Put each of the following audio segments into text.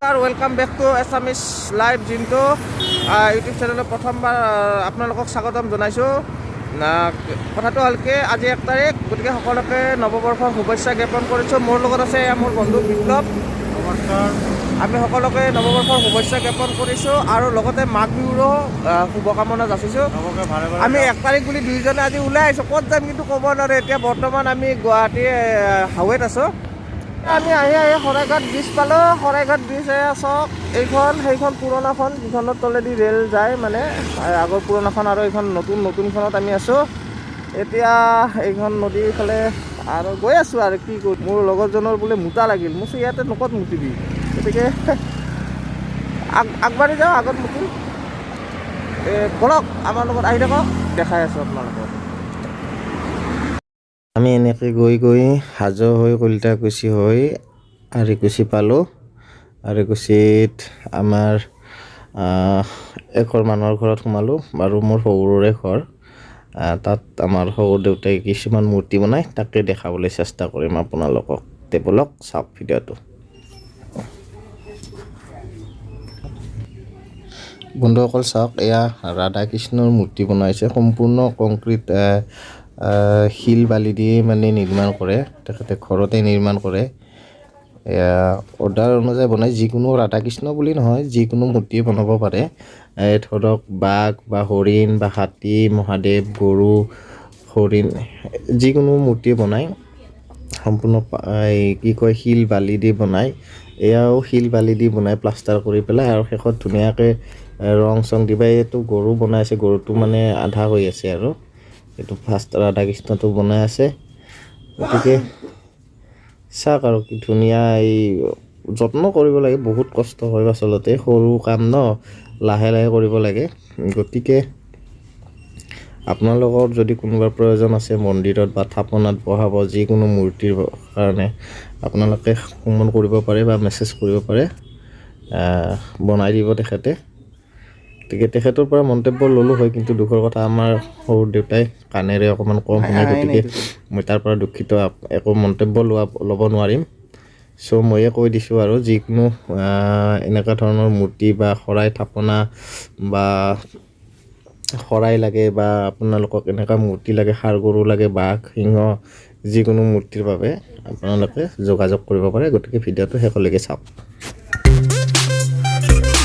Welcome back to Assamese Live জিনটো YouTube চেনেলত প্ৰথমবাৰ আপোনালোকক স্বাগতম জনাইছোঁ। কথাটো হ'ল কি, আজি 1 তাৰিখ, গতিকে সকলোকে নৱবৰ্ষৰ শুভেচ্ছা জ্ঞাপন কৰিছোঁ। মোৰ লগত আছে এয়া মোৰ বন্ধু বিপ্লৱ। নমস্কাৰ। আমি সকলোকে নৱবৰ্ষৰ শুভেচ্ছা জ্ঞাপন কৰিছোঁ আৰু লগতে মাঘ বিহুৰো শুভকামনা যাচিছোঁ। চবকে ভালে ভালে আমি 1 তাৰিখ বুলি দুয়োজনে আজি ওলাই আহিছোঁ। ক'ত যাম কিন্তু ক'ব নোৱাৰোঁ। এতিয়া বৰ্তমান আমি গুৱাহাটী হাইৱেত আছোঁ। আমি আহি আহি শৰাইঘাট ব্ৰিজ পালোঁ। শৰাইঘাট ব্ৰিজ এয়া চাওক, এইখন সেইখন পুৰণাখন, যিখনৰ তলেদি ৰেল যায়, মানে আগৰ পুৰণাখন আৰু এইখন নতুন নতুনখনত আমি আছোঁ এতিয়া। এইখন নদীৰ ফালে আৰু গৈ আছোঁ। আৰু কি কৰোঁ, মোৰ লগৰজনৰ বোলে মুতা লাগিল। মই কৈছোঁ, ইয়াতে ক'ত মুতিবি? গতিকে আগবাঢ়ি যাওঁ, আগত মুতিম। বলক, আমাৰ লগত আহি থাকক, দেখাই আছোঁ আপোনালোকক। আমি এনেকৈ গৈ গৈ হাজো হৈ, কলিতাকুচি হৈ আৰিকুচি পালোঁ। আৰিকুচিত আমাৰ এঘৰ মানুহৰ ঘৰত সোমালোঁ আৰু মোৰ শহুৰৰে ঘৰ। তাত আমাৰ শহুৰ দেউতাই কিছুমান মূৰ্তি বনায়, তাকে দেখাবলৈ চেষ্টা কৰিম আপোনালোকক। তে ব'লক, চাওক ভিডিঅ'টো। বন্ধুসকল, চাওক, এয়া ৰাধা কৃষ্ণৰ মূৰ্তি বনাইছে। সম্পূৰ্ণ কংক্ৰিট, শিল বালি দিয়ে মানে নিৰ্মাণ কৰে। তেখেতে ঘৰতে নিৰ্মাণ কৰে। এয়া অৰ্ডাৰ অনুযায়ী বনায়। যিকোনো, ৰাধা কৃষ্ণ বুলি নহয়, যিকোনো মূৰ্তিয়ে বনাব পাৰে। এই ধৰক বাঘ বা হৰিণ বা হাতী, মহাদেৱ, গৰু, হৰিণ, যিকোনো মূৰ্তিয়ে বনায়। সম্পূৰ্ণ এই কি কয়, শিল বালি দি বনায়। এয়াও শিল বালি দি বনাই, প্লাষ্টাৰ কৰি পেলাই আৰু শেষত ধুনীয়াকৈ ৰং চং দিবা। এইটো গৰু বনাই আছে, গৰুটো মানে আধা হৈ আছে আৰু এইটো ফাৰ্ষ্ট ৰাধা কৃষ্ণটো বনাই আছে। গতিকে চাওক আৰু কি ধুনীয়া। এই যত্ন কৰিব লাগে, বহুত কষ্ট হয়। আচলতে সৰু কাম ন, লাহে লাহে কৰিব লাগে। গতিকে আপোনালোকৰ যদি কোনোবা প্ৰয়োজন আছে মন্দিৰত বা থাপনাত বহাব যিকোনো মূৰ্তিৰ কাৰণে, আপোনালোকে ফোন কৰিব পাৰে বা মেছেজ কৰিব পাৰে। বনাই দিব তেখেতে। গতিকে তেখেতৰ পৰা মন্তব্য ল'লোঁ হয়, কিন্তু দুখৰ কথা, আমাৰ সৰু দেউতাই কাণেৰে অকণমান কম শুনে। গতিকে মই তাৰ পৰা দুখিত, একো মন্তব্য ল'ব নোৱাৰিম। চ' ময়ে কৈ দিছোঁ আৰু যিকোনো এনেকুৱা ধৰণৰ মূৰ্তি বা শৰাই থাপনা বা শৰাই লাগে বা আপোনালোকক এনেকুৱা মূৰ্তি লাগে, ষাঁড় গৰু লাগে, বাঘ, সিংহ, যিকোনো মূৰ্তিৰ বাবে আপোনালোকে যোগাযোগ কৰিব পাৰে। গতিকে ভিডিঅ'টো শেষলৈকে চাওক।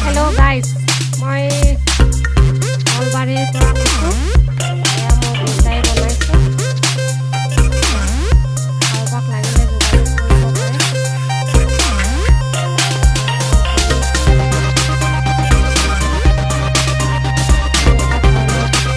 হেল্ল' গাইজ, মই নলবাৰীৰ পৰা কৈছোঁ। এয়া মোৰ দেউতাই বনাইছে। কাৰোবাক লাগিলে যোগাযোগ কৰিব পাৰে। এনেকুৱা ধৰণৰ। পাতা বনোৱা হৈ আছে। অলপ বনাইছে এনেকৈ। বনাই আছে।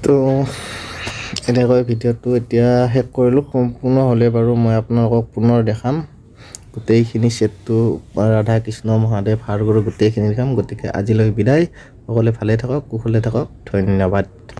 তো এনেকৈ ভিডিঅ'টো এতিয়া শেষ কৰিলোঁ। সম্পূৰ্ণ হ'লে বাৰু মই আপোনালোকক পুনৰ দেখাম গোটেইখিনি ছেটটো, ৰাধা কৃষ্ণ, মহাদেৱ, ষাঁড় গৰু গোটেইখিনি দেখাম। গতিকে আজিলৈ বিদায়। সকলোৱে ভালে থাকক, কুশলে থাকক। ধন্যবাদ।